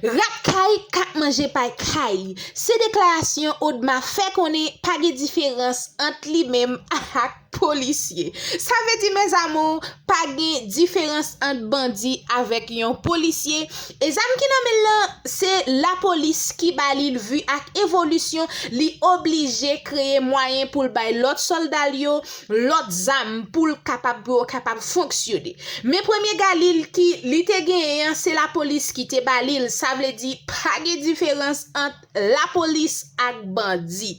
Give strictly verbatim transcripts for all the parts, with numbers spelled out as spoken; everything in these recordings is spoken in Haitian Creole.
Rat kay k ap manje pay kay. Se deklarasyon Odma fè konnen pa gen diferans ant li menm ak polisye. Sa vle di, mes amours, pa gen diferans ant bandi avèk yon polisye. E zam ki nan men l lan, se lapolis ki ba li l, vi ak evolisyon, li oblije kreye mwayen pou l bay lòt sòlda l yo lòt zam pou l kapab, pou yo kapab fonksyone. Men premye galil ki li te genyen an, se lapolis ki te ba li l. Sa vle di, pa gen diferans ant lapolis ak bandi.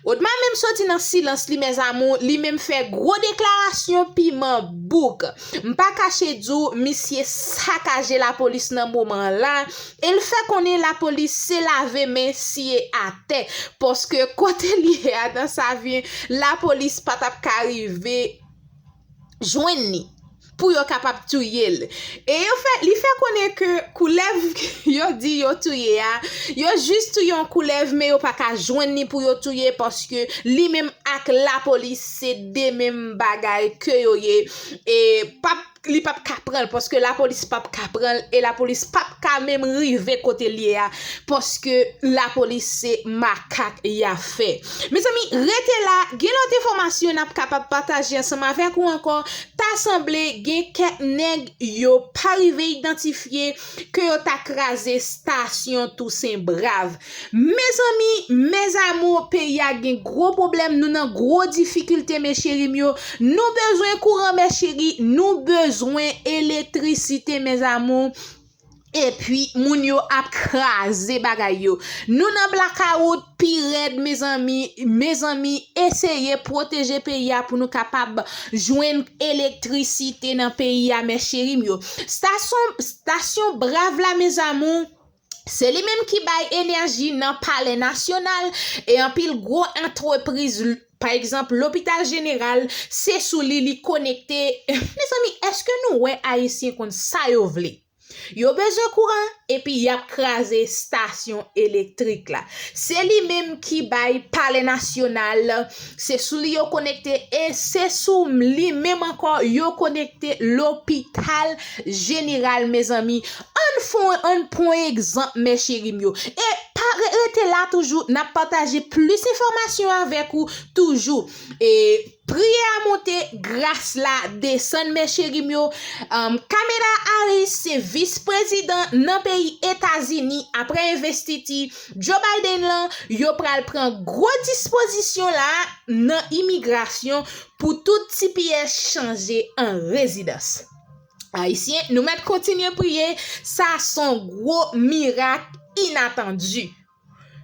Odma menm soti nan silans li, mes amours, li menm fè gwo deklarasyon piman bouk. M pa kache di w, misye sakaje lapolis nan moman la, e l fè konnen lapolis se lave men siye atè, paske kote li ye a nan Savyen, lapolis pa t ap ka rive jwenn li pou yo kapab touye l. E yo fè, li fè konnen ke koulèv yo di yo touye a, yo jis touye yon koulèv, men yo pa ka jwenn li pou yo touye, paske li menm ak lapolis se de menm bagay ke yo ye. E p ap, li p ap ka pran l, paske lapolis p ap ka pran l, e lapolis p ap ka menm rive kote l ye a, paske lapolis se makak y ap fè. Mezanmi, rete la, gen lòt enfòmasyon n ap kapab pataje ansanm avèk ou ankò. Ta sanble gen kèk nèg yo pa rive idantifye ke yo ta kraze estasyon Tousen Brav. Mezanmi, mes amours, peyi a gen gwo pwoblèm, nou nan gwo difikilte, mes chéris m yo. Nou bezwen kouran, mes chéris, nou bezwen elektrisite, mes amours. Epi, moun yo ap kraze bagay yo. Nou nan blakawout pi rèd, mezanmi. Mezanmi, eseye pwoteje peyi a pou nou kapab jwenn elektrisite nan peyi a, mes chéris m yo. Stasyon, stasyon Brav la, mes amours, se li menm ki bay enèji nan Palè Nasyonal e anpil gwo antrepriz, pa egzanp, Lopital Jeneral, se sou li li konekte. Mezanmi, èske nou wè Ayisyen konn sa yo vle? Yo bezwen kouran, epi y ap kraze estasyon elektrik la. Se li menm ki bay Palè Nasyonal, se sou li yo konekte, e se sou li menm ankò yo konekte Lopital Jeneral, mezanmi. Ann fon, ann pran egzanp, mes chéris m yo. E pa re-, rete la toujou, n ap pataje plis enfòmasyon avèk ou toujou. E Priyè a monte, gras la desann, mes chéris m yo. Um, Kamala Harris se vis prezidan nan peyi Etazini apre envestiti Joe Biden lan. Yo pral pran gwo dispozisyon la nan imigrasyon pou tout T P S chanje an rezidans. Ayisyen, nou mèt kontinye priye, sa se yon gwo mirak inatandi.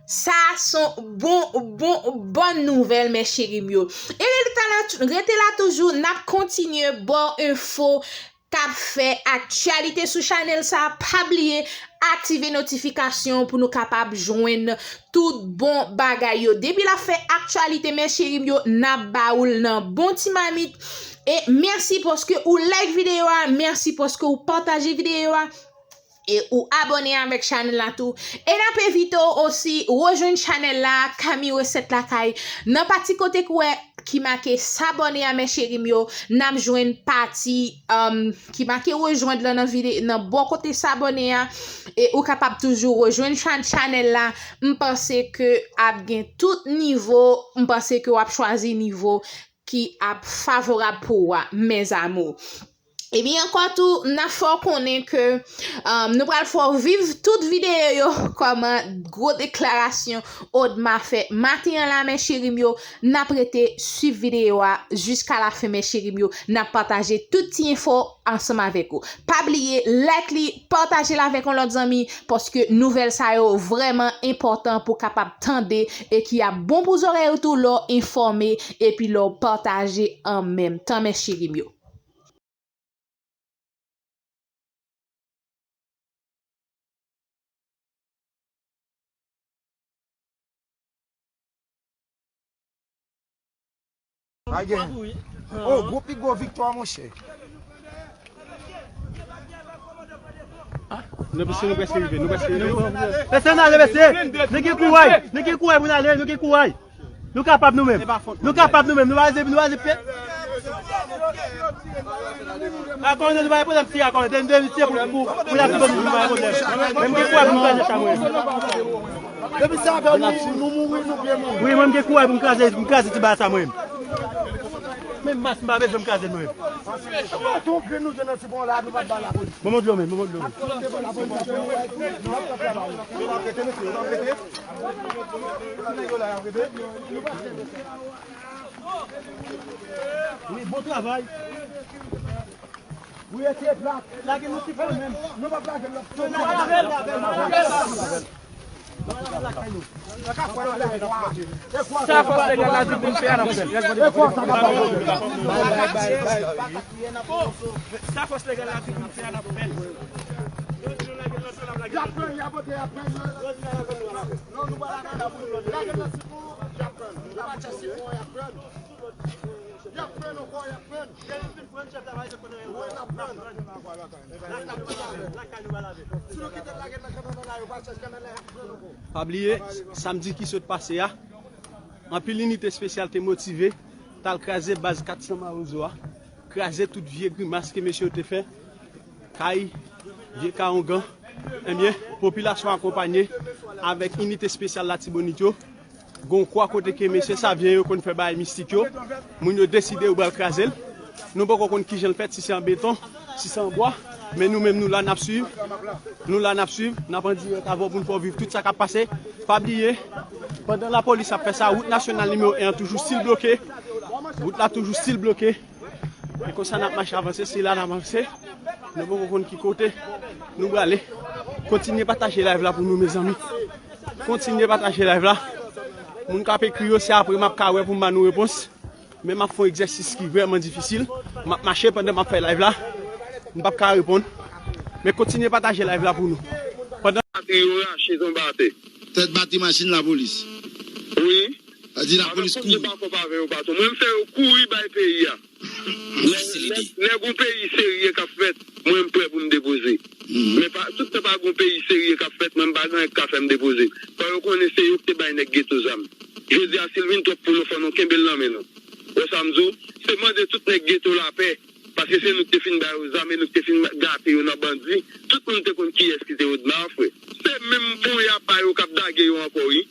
Sa se yon bon, bon, bòn nouvèl, mes chéris m yo. E rete la, rete la toujou, n ap kontinye ba w enfo k ap fè aktyalite sou chanèl sa. Pa bliye aktive notifikasyon pou nou kapab jwenn tout bon bagay yo. Depi l ap fè aktyalite, mes chéris m yo, n ap ba ou l nan bon ti mamit. E mèsi paske ou like videyo a, mèsi paske ou pataje videyo a. E ou abòne avèk chanèl la tou. E n ap envite w osi rejwenn chanèl la, Kami Resèt Lakay. Nan pati kote k ou wè ki make sabòne a, mes chéris m yo, n ap jwenn pati, um, ki make rejwenn lan nan vide-, nan bò kote sabòne a. E ou kapab toujou rejwenn chan-, chanèl la. M panse ke ap gen tout nivo, m panse ke w ap chwazi nivo ki ap favorab pou ou a, mes amours. Ebyen, ankò tou, n ap fè w konnen ke, um, nou pral fè w viv tout videyo yo, kòman gwo deklarasyon Odma fè maten an la, mes chéris m yo. N ap rete swiv videyo a jiska lafen, mes chéris m yo. N ap pataje tout ti enfo ansanm avèk ou. Pa bliye, like li, pataje l avèk yon lòt zanmi, paske nouvèl sa yo vrèman enpòtan pou w kapab tande e ki ap bon pou zòrèy ou tou lè w enfòme epi lè w pataje an menm tan, mes chéris m yo. Pa gen. Oh, gwo pi gwo viktwa, monchè. Nou prèske, nou prèske rive, nou prèske rive. Mesye, n ale, mesye. Nou gen kouray, nou gen kouray pou n ale, nou gen kouray. Nou kapab nou menm. Nou kapab nou menm. Nou pa ezite, nou pa ezite. Akò nou pa gen pwoblèm, si akò nou de misye pou pou pou la fè nou pa gen pwoblèm. Menm gen kwa pou m kraze sa mwen. Depi sa fè nou nou mouri nou byen mouri. Wi, mwen m gen kwa pou m kraze m kraze ti ba sa mwen. Menm mas m pa bezwen m kraze mwen. Tonbe nou te nan ti bon la nou pa ba la polis. Bon, bon dlo men, bon, bon dlo men. Wi, bon travay. Wi, etire plak. Lage nou ti fò menm. Nou pa plake lòt. Lage avè l, lage avè l. Sa fòs legal la di pou n fè a, n ap fè l. Sa fòs legal la di pou n fè a, n ap fè l. Y ap pran, y ap vote, y ap pran. Non, nou pa la nan la pou nou lage nan sipò, y ap pran. Y ap pran, y ap pran. Y ap pran ankò, y ap pran. Wi, n ap pran. Si nou kite l lage nan kanal la, yo pa chèche kanal la, y ap pran ankò. Pa bliye, samdi ki sot pase a, anpil inite espesyal te motive, t al kraze baz kat san Mawozo a, kraze tout vye grimas ke mesye yo te fè, kay, vye kawongan. Ebyen, popilasyon akonpanye avèk inite espesyal Latibonit yo, gon kwa kote ke mesye Savyen yo konn fè bagay mistik yo, moun yo deside yo pral kraze l. Nou poko konn kijan l fèt, si se an beton, si se an bwa, men nou menm nou la n ap swiv. Nou la n ap swiv, n ap an dirèk avè w pou n fè w viv tout sa k ap pase. Pa bliye, pandan lapolis ap fè sa, wout nasyonal nimewo en an toujou still bloke. Wout la toujou still bloke. E konsa n ap mache avanse, se la n ap avanse. Nou poko konn ki kote nou prale. Kontinye pataje live la pou nou, mezanmi. Kontinye pataje live la. Moun k ap ekri yo, se apre m ap ka wè pou m ba nou repons. Men m ap fè yon egzèsis ki vrèman difisil. M ap mache pandan m ap fè live la. M p ap ka reponn. Men kontinye pataje live la pou nou. Pandan Batri yo rache tonbe atè. Tèt batri machin lapolis. Wi. Sa di lapolis kouri. Mwen m fè yo kouri bay peyi a. Mèsi, Lidi. Nèg yon peyi serye k ap fèt, mwen m prè pou m depoze. Men pa, tout tan pa gen yon peyi serye k ap fèt, mwen m pa gen anyen k ka fè m depoze. Fò yo konnen se yo ki te bay nèg geto zam. Jodi a, si l vin twòp pou nou, fò nou kenbe l nan men nou. Wè sa m di w? Se mande tout nèg geto lapè. Paske se nou ki te fin ba yo zam e nou ki te fin gate yo nan bandi. Tout moun te konn kiyès ki te Odma, frè. Se menm ponya pa yo k ap dage yo ankò, wi.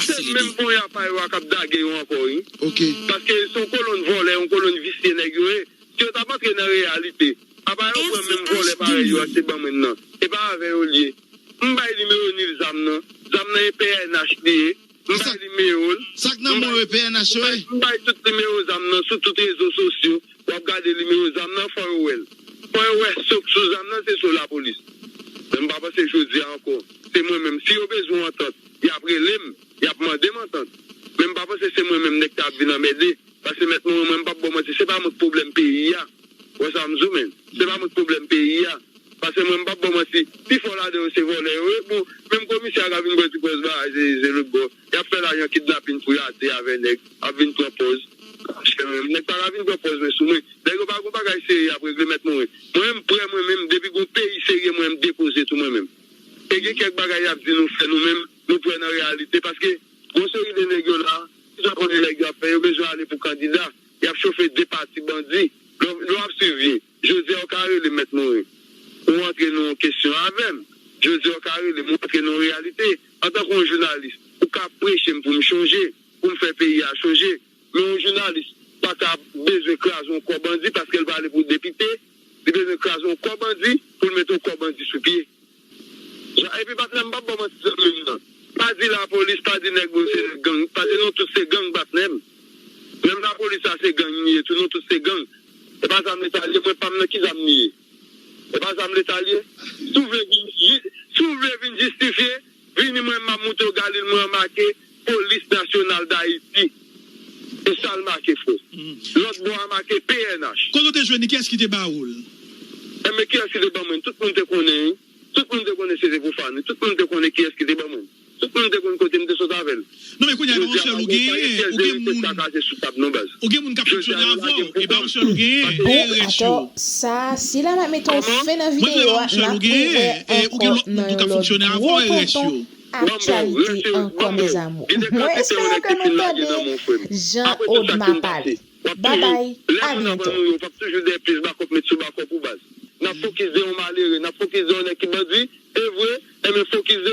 Se menm ponya pa yo a k ap dage yo ankò, wi. Paske se yon kolonn vòlè, yon kolonn visye nèg yo ye. Si yo t ap antre nan reyalite, apa yo pran menm vòlè parèy yo a, se ban mwen nan. E pa avè yo l ye. M bay nimewo nil zam nan. Zam nan e P N H li ye. M bay nimewo l. Sa k nan men w e P N H yo ye? M bay tout nimewo zam nan sou tout rezo sosyo. W ap gade nimewo zam nan, fò yo wè l. Fò yo wè so k sou zam nan, se so lapolis. Men m pa panse jodi a ankò. Se mwen menm. Si yo bezwen yon antant, y ap rele m, y ap mande m antant. Men m pa panse se mwen menm nèg sa ap vin anmède. Paske mèt mwen, mwen m p ap ba w manti, se pa mwen k pwoblèm peyi a. Wè sa m di w, men. Se pa mwen k pwoblèm peyi a. Paske mwen m p ap ba w manti, pifò ladan yo se vòlè yo ye. Bon, menm komisè a ka vin bwè ti pòz bagay, se, se lòt bò. Y ap fè lajan kidnapin pou y ate avè nèg, ap vin pran pòz. Nèg pa ka vin pran pòz men sou mwen. Nèg yo pa gon bagay serye y ap regle mèt mwen. Mwen m prè mwen menm, depi gon peyi serye mwen m depoze tou mwen menm. E gen kèk bagay y ap di nou fè nou menm, nou prè nan reyalite. Paske gon seri de nèg yo la, ki sa konnen nèg yo ap fè, yo bezwen ale pou kandida. Y ap chofe de pati bandi. Lè w ap swiv byen, jodi a w ka rele m mèt Moren. Ou antre nan yon kesyon avè m. Jodi a w ka rele m, ou antre nan yon reyalite. Antanke yon jounalis, ou ka preche m pou m chonje, pou m fè peyi a chonje. Men yon jounalis pa ka bezwen kraze yon kò bandi paske l prale pou depite. Li bezwen kraze yon kò bandi pou l mete yon kò bandi sou pye. Epi patnè m p ap ba w manti zanmi m nan. Pa di lapolis, pa di nèg yo se gang, paske nou tout se gang patnè m. Menm lapolis la se gang li ye tou, nou tout se gang. E pa zam leta li ye, mwen pa m nan ki zam li ye. E pa zam leta li ye. Si w vle vin, si w vle vin jistifye, vini mwen m ap montre w Galil mwen an make Polis Nasyonal Dayiti. E sa l make frè. Lòt bò a make P N H. Kote w te jwenn li? Kiyès ki te ba ou l? Enben kiyès ki te ban mwen? Tout moun te konnen wi. Tout moun te konnen se te Pwofani. Tout moun te konnen kiyès ki te ban mwen. Tout moun te konn kote m te sot avè l. Non men kounye a e pa yon sèl ou genyen, ou gen moun, ou gen moun k ap fonksyone avè w, e pa yon sèl ou genyen, gen rès yo. Bon, atò, sa, sila m ap mete yon fen nan videyo a, n ap rewè ankò nan yon lòt gwo tonton Aktyalite ankò, mes amours. Mwen espere ke nou tande Jean Aude Mapal. Babay, a byento. N ap fokis de yon malere, n ap fokis de yon nèg ki bandi, e vre, enben fokis de